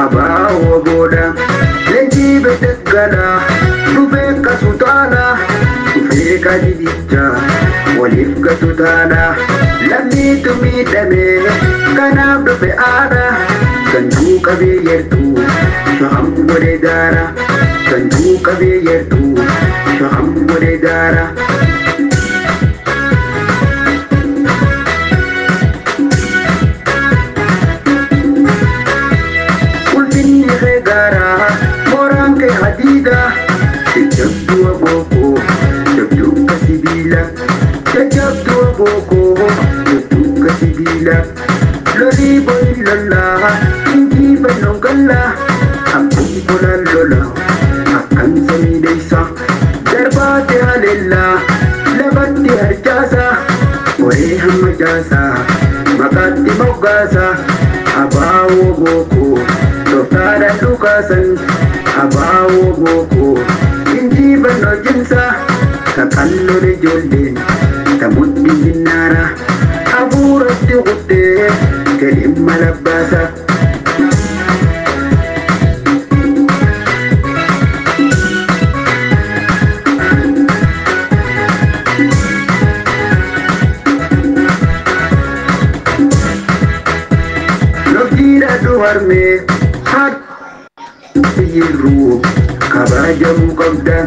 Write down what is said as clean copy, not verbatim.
Abaawoo booda leenjii beddeggala dhufee kasutaala dhufee kadidicha waliif gasutaala lammiitu miidhame kanaaf dhufe aara gantuu qabee yertuu sha'am godhe daara gantuu qabee yertuu sha'am godhe daara. Ulfinni kee gaaraa mooraan kee hadiida jajjabduu abookoo jabduu akka sibiila jajjabduu abookoo jabduu akka sibiila lolii boyin lollaa injifannoon gallaa akkum tolaan lola akkan samii deeysa darbaate haleellaa lafatti harcaasa horee hamma caasaa maqaatti moggaasa abaawoo bookoo tooftaadhaan dhukaasan abaawoo bookoo injifannoo cimsa kaqalloon ijoolleen tamutti jinnaara hafuuratti kuttee gadi labbaasa. Lobjiidha duharmee haadha jirru kabajamuu qabda.